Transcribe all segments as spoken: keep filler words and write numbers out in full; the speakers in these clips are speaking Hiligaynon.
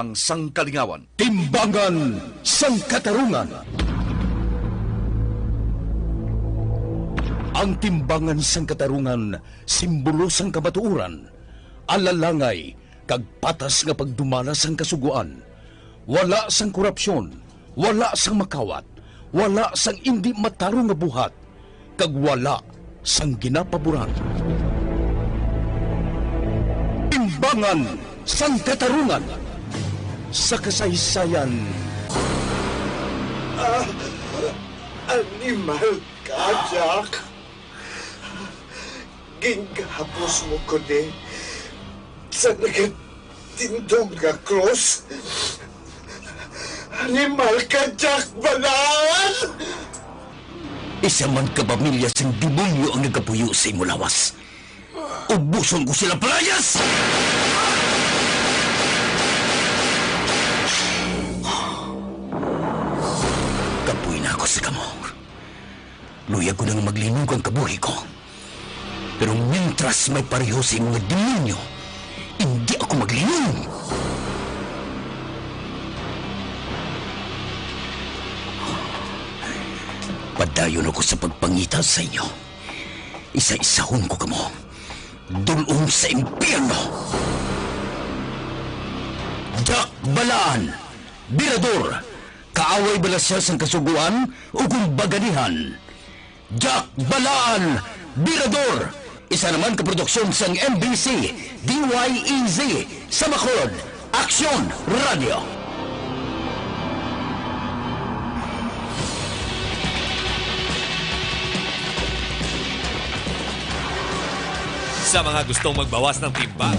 Ang sangkalingawan. Timbangan sang Katarungan. Ang timbangan sang katarungan, simbolo sang kamatuoran, alalangay, kag patas nga pagdumala sang kasugoan. Wala sang korupsyon, wala sang makawat, wala sang indi matarong nga buhat, kag wala sang ginapaboran. Timbangan sang Katarungan sa kasaysayan. Ah, animal ka, Jack. Gingahapos mo ko ni sa nagatindog nga krus. Animal ka, Jack Balaan! Isa man ka pamilya sing demonyo ang nagapuyo sa imo lawas. Ubuson ko sila, palayas! Kapoy na ako sa kamo. Luyag ko nang maglinog ang kabuhi ko. Pero mientras may pareho sa imo nga demonyo, indi ako maglinog. Padayon ako sa pagpangita sa inyo. Isa-isahon ko kamo. Dul-ong sa impyerno. Jack Balaan, Birador, kaaway bala sia sang Kasugoan ukon baganihan? Jack Balaan, Birador, isa naman ka produksyon sang M B C, D Y E Z, sa Bacolod, Aksyon Radio. Sa mga gustong magbawas ng timbang.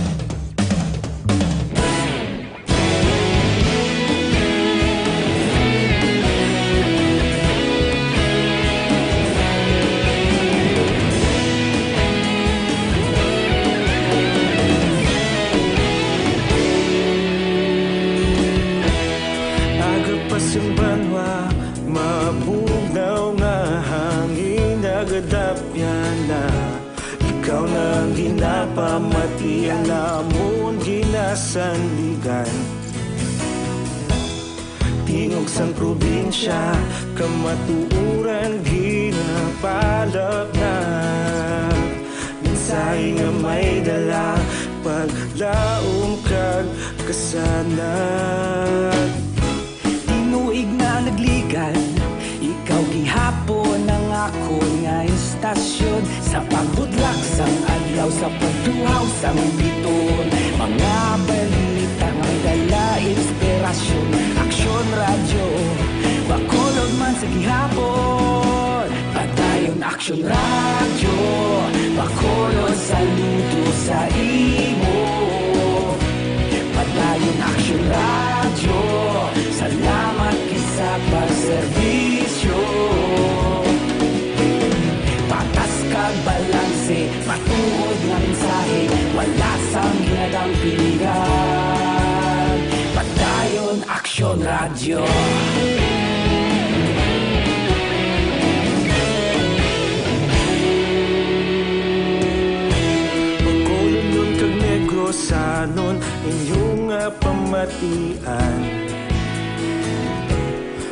Aga pa sang banwa, mabugnaw nga hangin, nagadapyan na. Ikaw na ang ginapamati, ang amon ginasandigan. Tingog sang probinsya, kamatuoran ginapalapnag. Mensahe nga may dala, paglaom kag kasanag. Tinuig na nagligad, ikaw gihapon ang akon nga istasyon. Sa pagbutlak sang adlaw, sa pagtuhaw sang bituon, mga balita nga may dala inspirasyon. Aksyon Radyo, Bacolod man sa gihapon. Padayon Aksyon Radyo, Bacolod, saludo sa imo. Padayon Aksyon Radyo, salamat gid sa pagserbisyo. Patas kag balanse, matuod nga mensahe, wala sang ginadampingan. Padayon Aksyon Radyo. Bacolodnon kag Negrosanon, inyo nga pamatian.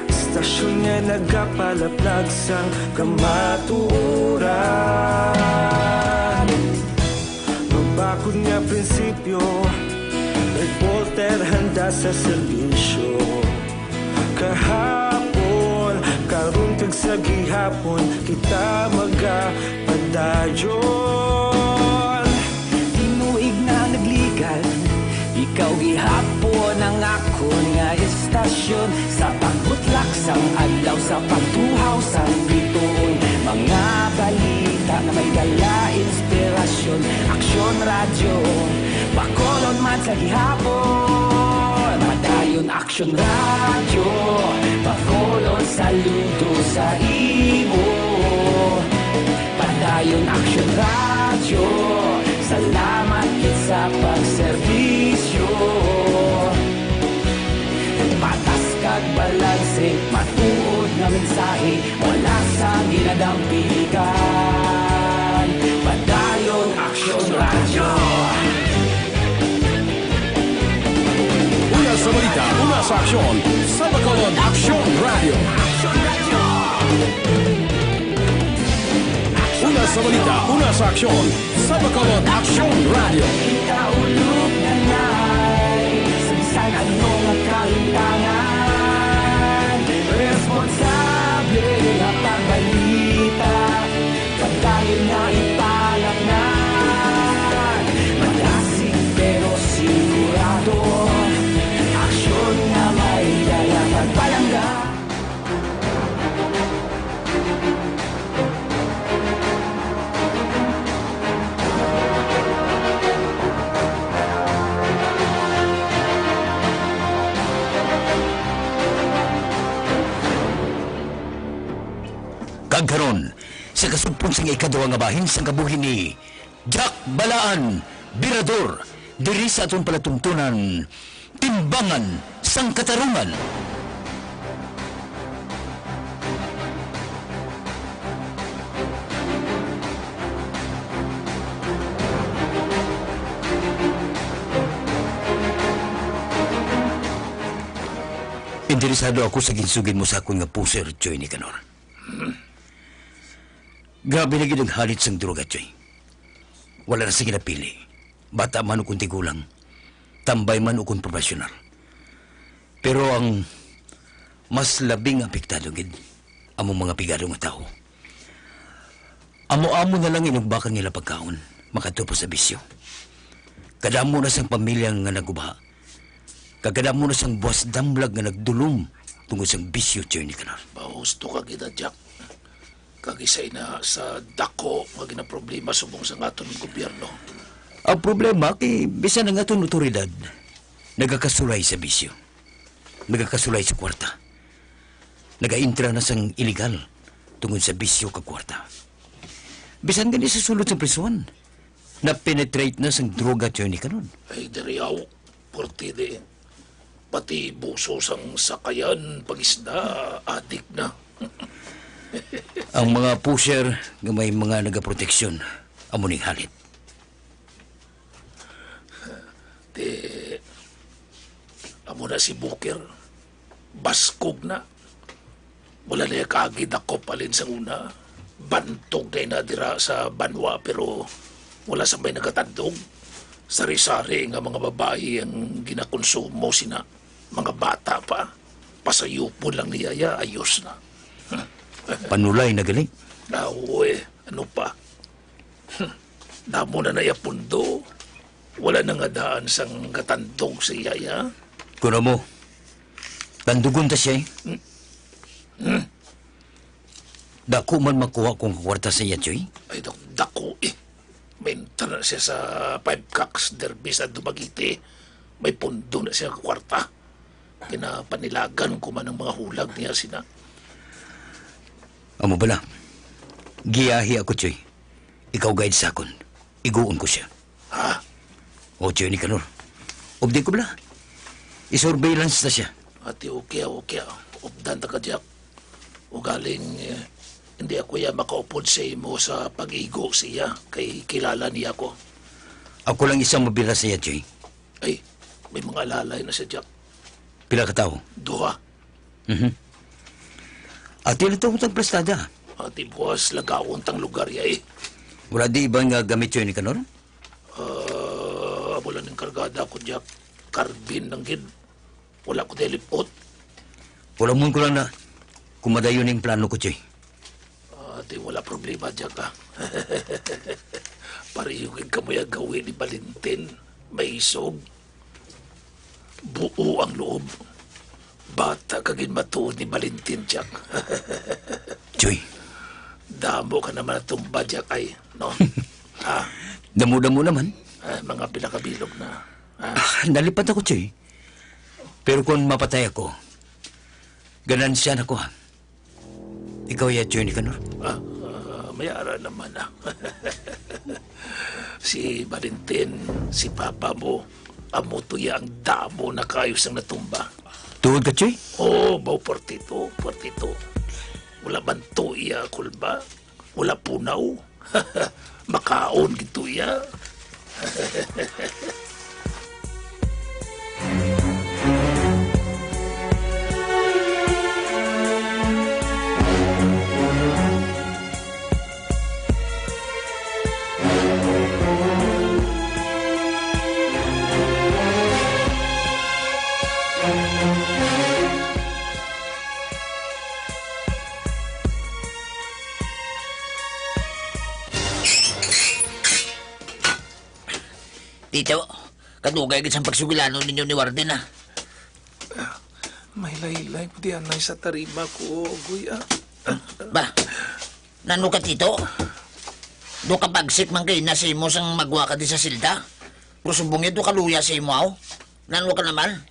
Istasyon nga nagapalaplag sang kamatuoran. Mabakod nga prinsipyo, reporter handa sa serbisyo. Kahapon, karon kag sa gihapon, kita magapadayon. Tinuig na nagligad, ikaw gihapon ang akon nga istasyon. Sa pagbutlak sang adlaw, sa pagtuhaw sang bituon, mga balita nga may dala inspirasyon. Aksyon Radyo, Bacolod man sa gihapon. Padayon Aksyon Radyo, Bacolod, saludo sa imo. Padayon Aksyon Radyo, salamat gid sa pagserbisyo. Patas kag balanse, matuod nga mensahe, wala sang ginadampingan. Padayon Aksyon Radyo. Una sa may Aksyon sa Bacolod, Aksyon Radio. Una sa balita, una sa aksyon sa Bacolod, Aksyon Radio. Kaulog na nai sa bisan anong kalimtangan. Responsable nga pagbalita. Pagdayon nga ipalatnan, malasig pero sigurado. Aksyon nga may dala pagpalangga. Kag karon, sa kasugpon sang ikaduha nga bahin sang kabuhi ni Jack Balaan Birador, diri sa aton palatuntunan, Timbangan sang Katarungan. Interesado ako sa ginsugid mo sa akon nga pusher, Joy Nicanor. Grabe na gid ang halit sang droga, Choy. Wala na sing napili. Bata man o kon tigulang, tambay man o kon professional. Pero ang mas labing apektado gid amo mga pigado nga tawo. Amo-amo na lang inugbakan nila pagkaon, makatupo sa bisyo. Kadamo na sang pamilya nga naguba, kag kadamo na sang buwas damlag nga nagdulom tungod sang bisyo, Joy Nicanor. Mahusto ka gid, Jack. Kag isa ina sa dako nga ginaproblema subong sa aton gobyerno. Ang problema kay bisan ang aton otoridad nagakasulay sa bisyo, nagakasulay sa kwarta, nagaintra na sang iligal tungod sa bisyo kag kwarta. Bisan gani sa sulod sa prisuhan, na-penetrate na sang droga, Joy Nicanor. Ay, diri aw, purti di. Pati buso sang sakayan, pangisda, adik na. Ang mga pusher nga may mga nagaproteksyon, amo ning halit. Ti, amo na si Booker. Baskog na. Wala na iya kaagi dakop halin sang una. Bantog na ina dira sa banwa, pero wala sa may nagatandog. Sari-sari nga mga babayi ang ginakonsumo sina. Mga bata pa. Pasayupon lang niya, ya, ayos na. Panulay na gali. Ah, uy, ano pa? Damo na na iya pundo. Wala na nga daan sang gatandog sa iya, ya. Kuno mo, tandugon ta siya, eh. Hmm. Hmm. Dako man makuha kong kwarta sa iya, Choy. Ay, dak-, dako, eh. Mainta na siya sa Five Cocks Derby sa Dumaguete. May pundo na siya kwarta. Ginapanilagan ko man ang mga hulag niya, sina. Amo bala. Giyahi ako, Choy. Ikaw guide sa akon. Iguon ko siya. Ha? O, Joy Nicanor. Updi ko bala. I-surveillance ta siya. Ati, okay, okay. Updan ta ka, Jack. Ugaling, eh, hindi ako ya makaupod sa imo sa pag-igo siya, kay kilala niya ako. Ako lang isang mabila sa iya, Joy. Ay, may mga alalay na siya, Jack. Pila ka tawo? Duha. Mhm. Ati lang tawag ang plastada. Ati buwas lagawon tang lugar ya, eh. Wala di iban nga gamit, Joy Nicanor? Ah, wala ning kargada ko, Jack. Carbine lang gid. Wala ko nilipot. Wala mo ko lang na kung madayon ning plano ko, Joy. Ah, di wala problema, Jack, ah. Pareho gid kamo ya gawi ni Valentin. Maisog. Buo ang loob. Bata ka gid matuod ni Valentin, Jack. Joy. Damo ka naman natumba, Jack, ay, no? Ah, Damo-damo naman. Ah, mga pila ka bilog na. Ah, Ah, nalipat ako, Joy. Pero kung mapatay ako, ganansya na ko, ha? Ikaw ya, Joy Nicanor? Ah, ah, may ara naman, ah. Si Valentin, si papa mo, amo to ya ang damo na kayo sang natumba. Tuod ka, Joy? Oo, baw, forty-two, forty-two. Wala man to iya kulba, wala punaw. Makaon gid to iya. Tito, kadugay gid sang pagsugilanon ninyo ni Warden, ah. May laylay pud anay sa tarima ko, Goy, ah. Ba, nano ka, Tito? Do ka pagsik man kay na sa imo sang magwa ka di sa silda? Pero subong ito kaluya sa imo, aw? Nano ka naman?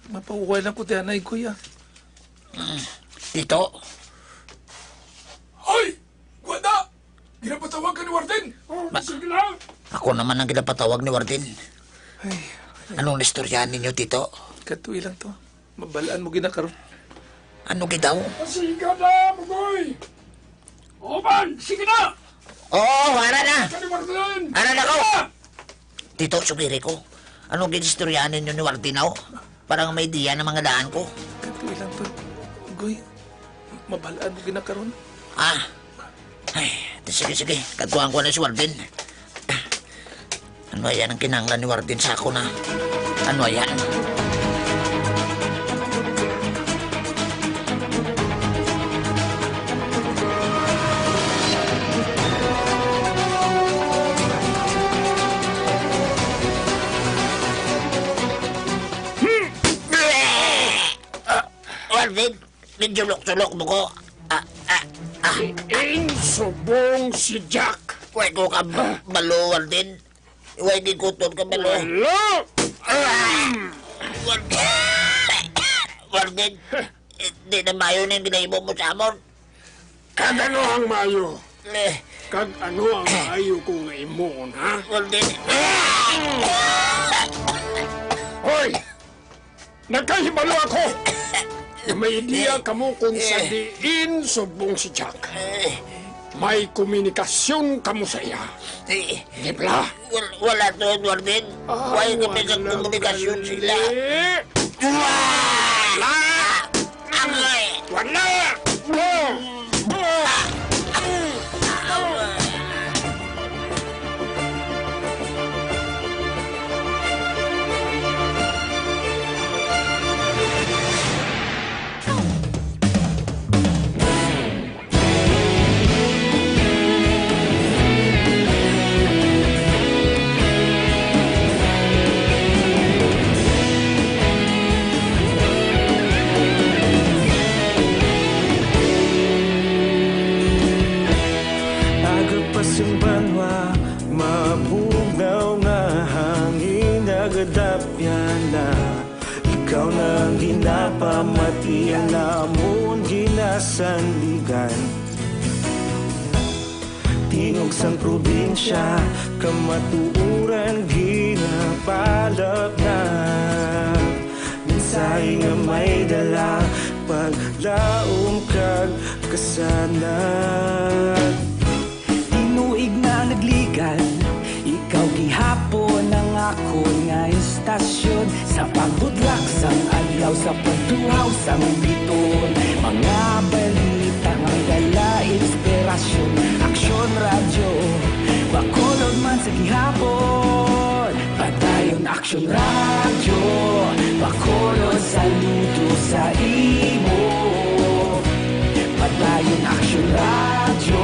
Mapahuway lang ko di anay, Goy, ah. Mm. Tito? Hoy! Wala! Ginapatawag ka ni Warden! Oh, Ma-, sige lang! Ako naman ang ginapatawag ni Warden. Ay, ay. Anong naistoryahan ninyo, Tito? Katuy lang to. Mabalaan mo gina karon. Ano gid daw? Pasiga na, Bugoy! Oban, sige na! Oo, ara na! Ka ni Warden! Ara na ko! Sige na! Tito, sugiri ko. Ano gid istoryahan ninyo ni Warden, aw? Para may idea na mga daan ko. Katuy lang to. Goy, mabalaan mo gina karon. Ah. Ay, di sige, sige. Kadtuan ko na si Warden. Ano yan ang kinahanglan ni Warden sa ako na? Ano yan? Ah, Warden, medyo lok-sulok mo ko. Ah, ah, ah. Diin subong si Jack? Way ko ka ba-, balo, Warden. Way gikuton ka balo. Wala! Ah! Warden. Warden, eh, di na maayo na yung ginahimo mo sa amon. Kag ano ang maayo? Eh. Kag ano ang maayo ko nga imuon, ha? Warden. Hoy! Nagkahibalo ako nga may ideya kamo kung sa diin subong si Jack. May komunikasyon kamo sa iya. Eh, di bala? Wal-, wala to, Warden. Ah, wala kami sa komunikasyon sila. Wala! Wala! Wala! Aga pa sing banwa, mabugnaw nga hangin, nagadapyan na. Ikaw na ang ginapamatian, amon ginasandigan. Tingog sang probinsya, kamatuoran ginapalapnag. Mensahe nga may dala, paglaom kag kasanag. Tinuig na nagligad, ikaw gihapon ang akon nga istasyon. Sa pagbudlak sang adlaw, sa pagtuhaw sang bituon, mga balita nga dala inspirasyon. Aksyon Radyo, Bacolod man sa gihapon. Padayon Aksyon Radyo, Bacolod, saludo sa imo. Padayon Aksyon Radyo,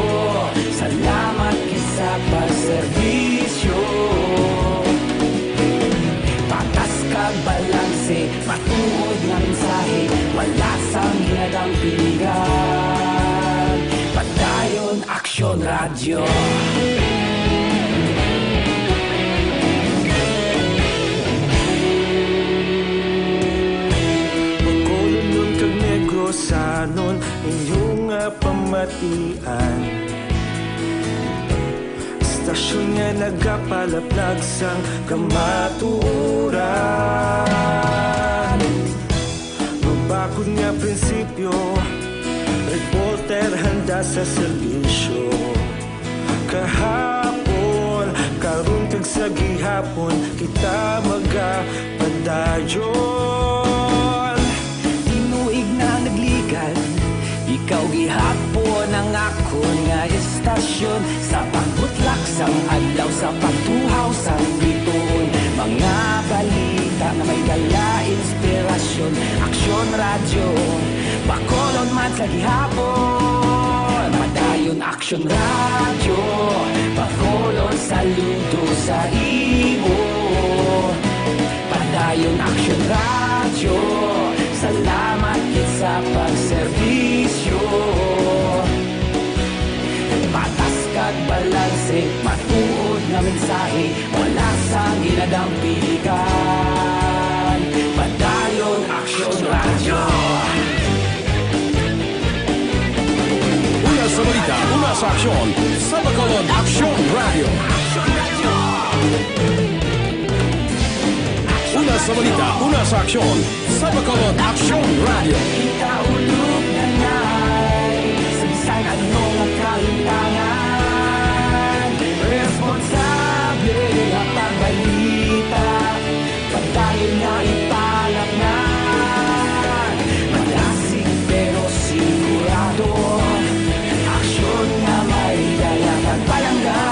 salamat gid sa pagserbisyo. Patas kag balanse, matuod nga mensahe, wala sang hinadampingan. Padayon Aksyon Radyo. Bacolodnon kag Negrosanon, inyo nga pamatian. Istasyon nga nagapalaplag sang kamatuoran. Mabakod nga prinsipyo, reporter handa sa serbisyo. Kahapon, karon, kag sa gihapon, kita magapadayon. Tinuig na nagligad, ikaw gihapon ang akon nga istasyon. Sa pagbutlak sang adlaw, sa pagtuhaw sang bituon, mga balita nga may dala inspirasyon. Radyo, Bacolod man sa gihapon. Padayon Aksyon Radyo, Bacolod saludo sa imo. Padayon Aksyon Radyo, salamat gid sa pagserbisyo. Patas kag balanse, matuod nga mensahe, wala sang ginadampigan. Padayon Aksyon Radyo. Una sa balita, una sa aksyon, sa Bacolod Aksyon Radyo. Una sa balita, una sa aksyon, sa Bacolod Aksyon Radyo. Kita ulog na ngay, sa bisan ano nga kahitangan, responsable nga pagbalita, padayon nga ipalatngan, malasig pero sigurado, aksyon nga may dala kag palangga.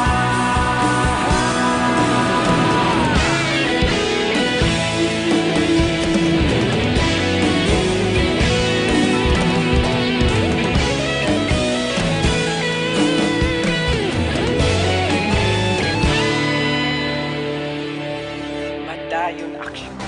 Padayon Aksyon.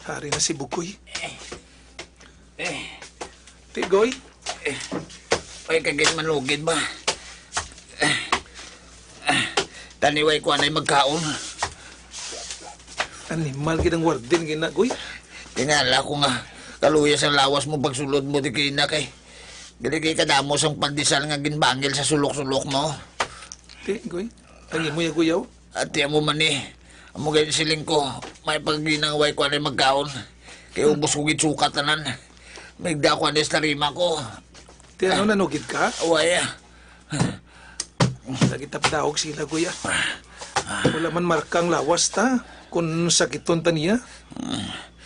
Hari na si Bugoy. Eh. Tigoy? Eh, way ka gid manugid ba? Eh, ah, tani way ko anay magkaon. Animal gid ang warden gina, Goy. Tingala ko nga, kaluya sa lawas mo pagsulod mo di kina kay gali kay kadamo sang pandesal nga ginbangil sa sulok-sulok mo. Ti, Goy, ang imo ya, Goy, aw? Ati amo man ni. Amo gani siling ko, may pagginang way ko anay magkaon. Kay ubos ko gid suka tanan. May dako anay sa tarima ko. Ti ano, nanugid ka? Way, ah. Lagi tapdaog sila, kuya. Wala man marka ang lawas ta, kung sakiton ta niya.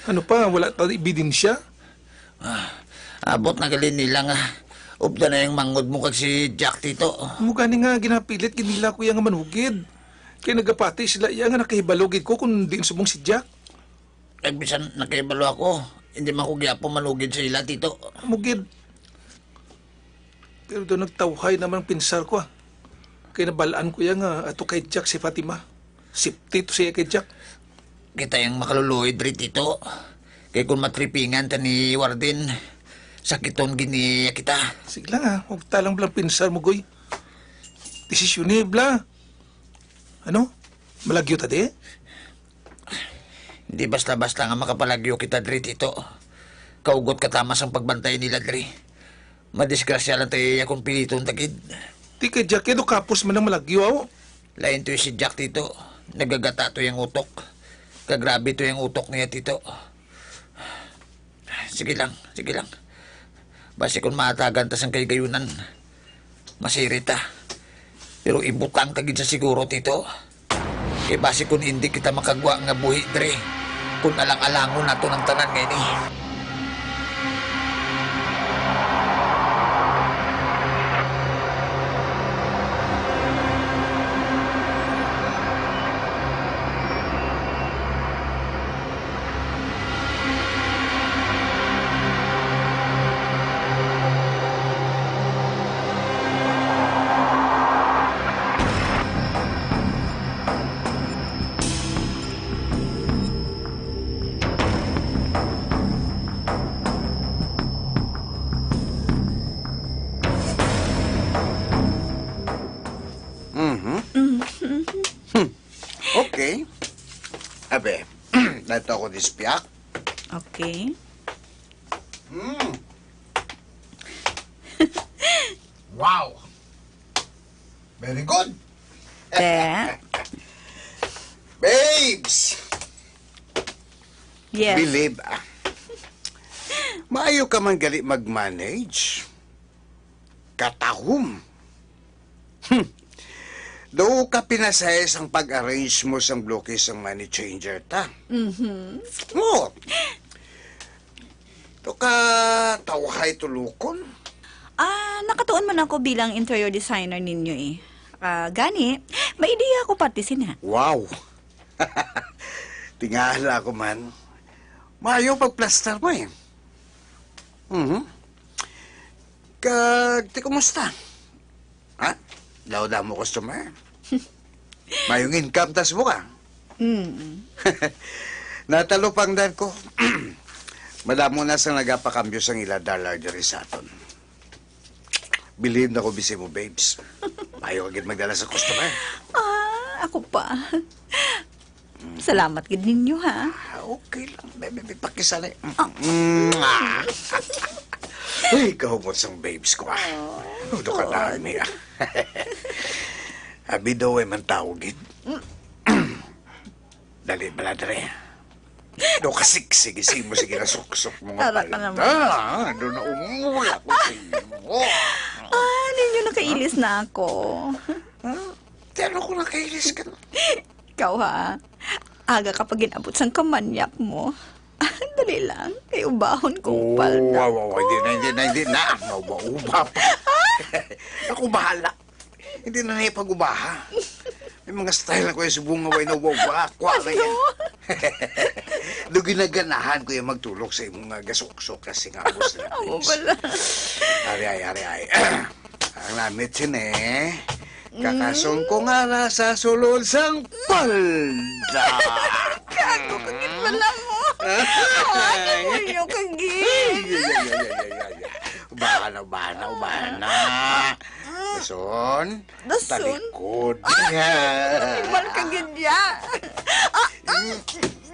Ano pa, wala ta ebidensya? Ah, abot na gali nila nga upda na yung mangod mo kag si Jack, Tito. Amo gani nga ginapilit gid nila, kuya, nga manugid. Kay nagapati sila iya nga nakahibalo gid ko kung diin subong si Jack. Kag bisan nakahibalo ako, hindi man ko gyapon manugid sa ila, Tito. Amo gid. Pero daw nagtawhay naman ang pinsar ko, ah. Kay nabalaan ko iya nga ato kay Jack si Fatima. Safety to siya kay Jack. Kita yang makaluluoy diri, Tito. Kay kung matripingan ta ni Warden, sakiton gid niya kita. Sige lang, ah. Huwag ta lang bala pinsar mo, Goy. Desisyon ni bala. Ano? Malagyo ta di? Di basta-basta nga makapalagyo kita diri, Tito. Kaugot katamas ang pagbantay nila diri. Madisgrasya lang ta iya kung piliton ta gid. Di kay Jack, eh, do kapos man ang malagyo, aw. Lain to si Jack, Tito. Nagagata to yang utok. Kagrabe to yang utok niya, Tito. Sige lang, sige lang. Basi kung maatagan ta sang kahigayonan, masirit ta. Pero ibutang ta gid sa siguro, Tito. Kay basi kung indi kita makagwa nga buhi diri, kung alang-alangon nato ang tanan nga ini. Mhm. Hmm. Okay. Abe, nato ako dispiak. Okay. Mm. Wow. Very good. Te. Babes. Yes. Believe, ah. Maayo ka man gali mag-manage. Katahom. Hmm. Daw ka pinasay sang pag-arrange mo sang bloke sang money changer ta. Mhm. Oo. To ka tawhay tulukon? Ah, nakatuon man ako bilang interior designer ninyo eh. Ah, gani, may ideya ako parte sina. Wow! Tingala ko man. Maayo pagplastar mo eh. Mhm. Kag, ti kumusta? Ha? Daw damo customer? Mayong income tas mo ka? Mm. Natalupangdan ko. Madamo na sa nagapakambyo sang ila dollar diri sa aton. Bilib na ko bisi mo, babes. Mayo ka gid magdala sa customer. Ah, ako pa. Salamat gid ninyo, ha? Ah, okay lang, baby. Pakisanay. Ah. Mwah! Uy, kahumot sang babes ko, ah. Oh, Udo ka God. Dami, ah. Abi daw ay man tao, gid. Mm. Dali bala, dre. Do ka siksig, isi mo, sige na, suksok mo nga Tara ka palda. Naman. Ah, do na umula ko sa imo. Ah, ninyo nakailis na ako. Huh? Pero kung nakailis ka na. Ikaw, ha? Aga ka pa gin-abot sang kamanyak mo. Dali lang, kay ubahon ko ang Oh, palda wow, wow, ko. Hindi na, hindi na, hindi na. Mauba-uba pa. Ako bahala. Hindi na na pag-ubaha. May mga style ako yung subong nga way na uba-uba. Kuha na Ano? Yan. Do ginaganahan ko yung magtulog sa imong nga gasuksok kasi nga abos na Amo pala. Ari ay, ari ay. Ang lamit sini. Kakasong ko nga ra sa sulod sang palda. Gago ka gid pala mo. Ano mo nyo ka gid? Ay, ay, ay, ay, ay, ay, ay. Ubahan na, ubahan na, ubahan na. Dason, Dason? Talikod. Iban ka gid ya. Ah, ah.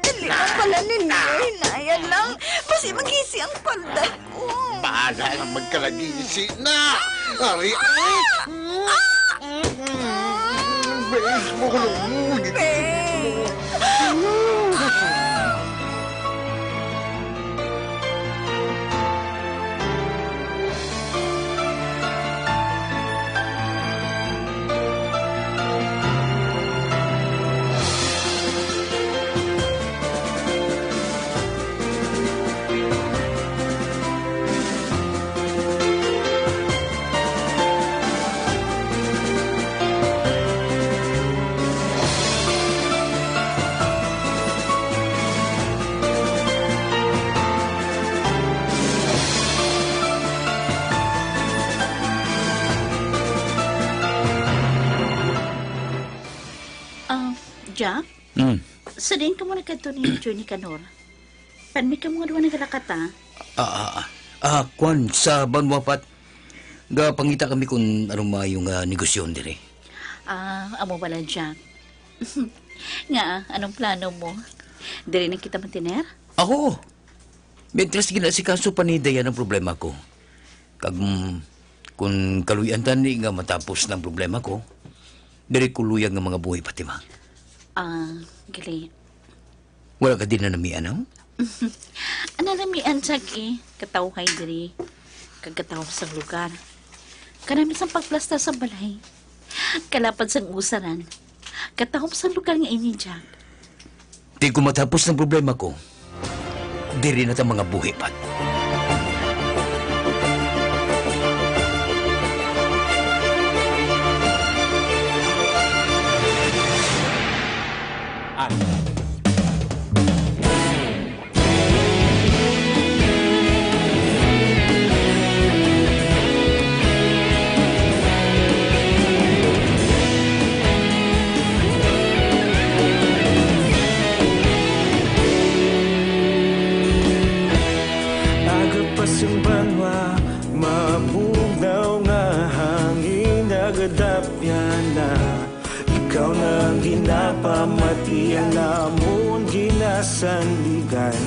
Dili man pala ninyo, hinaya lang. Basi magisi ang palda ko. Bahala na magkalagisi na. Ari, ay. Bes, makulong mo. Bes. Ah, Jack? Hmm. Sa diin kamo nagkadto ni Joy Nicanor? Panmi kamo nga duha nagalakat, ah. Ah, ah, ah. Ah, kwan, sa banwa pat. Gapangita kami kung anong maayo nga negosyon diri. Ah, amo bala, Jack. Nga, anong plano mo? Diri na kita magtiner? Ako? Mientras ginasikaso pa ni Dayan ang problema ko. Kag, mm, kung kaluy-an tani nga matapos na ang problema ko, diri ko luyag nga mga buhi, Fatima. Ah, gali. Wala ka din na namian, no? Ang namian, Jack, eh. Katawhay diri. Kag katawhay sa lugar. Kanami sang pagplastar sa balay. Kalapad sang usaran. Katahom sa lugar nga ini, Jack. Di ko matapos ang problema ko. Diri na ta mga buhi, Pat. At Aga pa sing banwa, mabugnaw nga hangin, nagadapyan na. Ikaw na ang ginapamati, ang amon ginasandigan.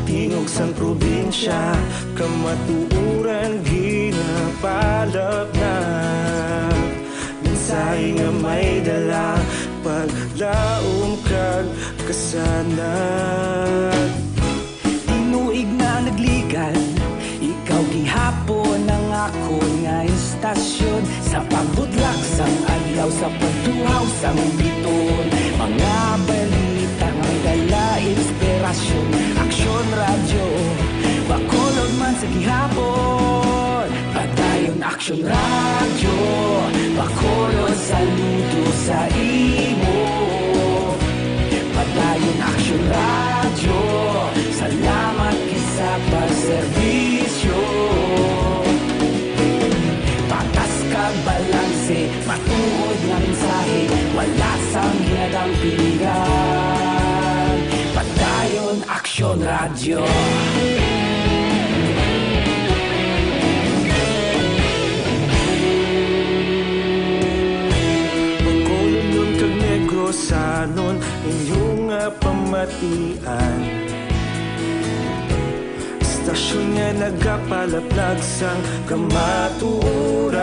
Tingog sang probinsya, kamatuoran ginapalapnag. Mensahe nga may dala, paglaom kag kasanag. Tinuig na nagligad, ikaw gihapon Akon nga istasyon, sa pagbutlak sang adlaw, sa pagtuhaw sang biton, mga balita nga may dala inspirasyon. Aksyon Radyo, Bacolod man sa gihapon. Padayon Aksyon Radyo, Bacolod, saludo sa imo. Padayon Aksyon Radyo, salamat gid sa pagserbisyo. Patas kag balanse, matuod nga mensahe, wala sang ginadang piligan. Padayon Aksyon Radyo. Bacolodnon kag Negrosanon, inyo nga pamatian. Istasyon nga nagapalaplag sang kamatuoran.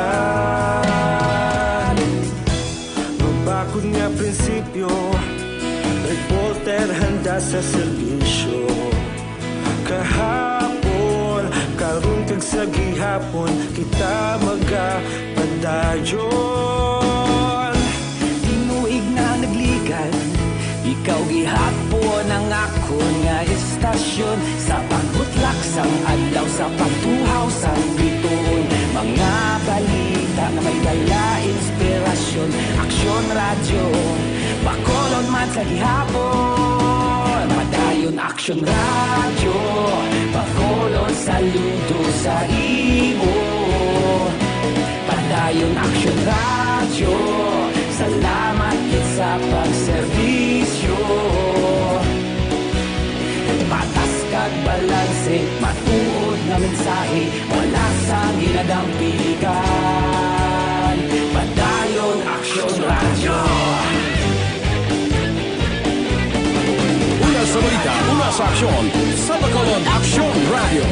Mabakod nga prinsipyo, reporter handa sa serbisyo. Kahapon, karon kag sa gihapon, kita magapadayon. Tinuig na nagligad, ikaw gihapon ang akon nga istasyon. Sa pagbutlak sang adlaw, sa pagtuhaw sang bituon, mga balita nga may dala inspirasyon. Aksyon Radyo, Bacolod man sa gihapon. Padayon Aksyon Radyo, Bacolod, saludo sa imo. Padayon Aksyon Radyo, salamat gid sa pagserbisyo. Patas kag balanse, matuod nga mensahe, wala sang ginadang piligan. Padayon Aksyon Radyo. Una sa balita, una sa aksyon, sa Bacolod Aksyon Radyo.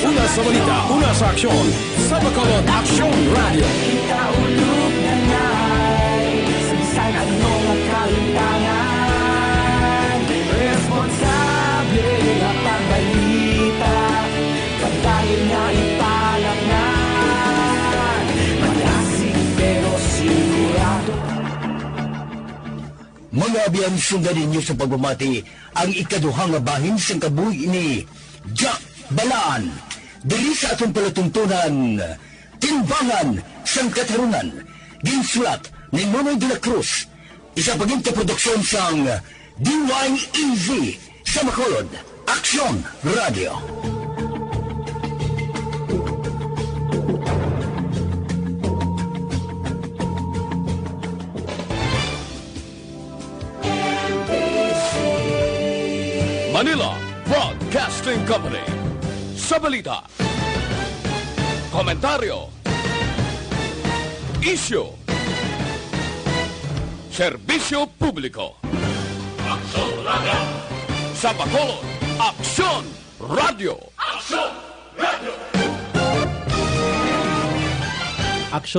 Una sa balita, una sa aksyon, sa Bacolod Aksyon Radyo. Kita ulog nanay, sa bisan ano nga kalimtangan, responsable nga pagbalita, padayon nga ipalatnan, malasig pero sigurado. Mga abyan, sundan ninyo sa pagpamati ang ikaduha nga bahin sang kabuhi ni Jack Balaan, diri sa aton palatuntunan, Timbangan sang Katarunan. Ginsulat ni Nonoy de la Cruz, isa pagin ka produksyon sang D Y E Z sa Bacolod, Aksyon Radio. Manila Broadcasting Company. Sa balita, komentaryo, isyu, serbisyo publiko. Aksyon Radio. Sa Bacolod, Aksyon Radio. Aksyon Radio. Aksyon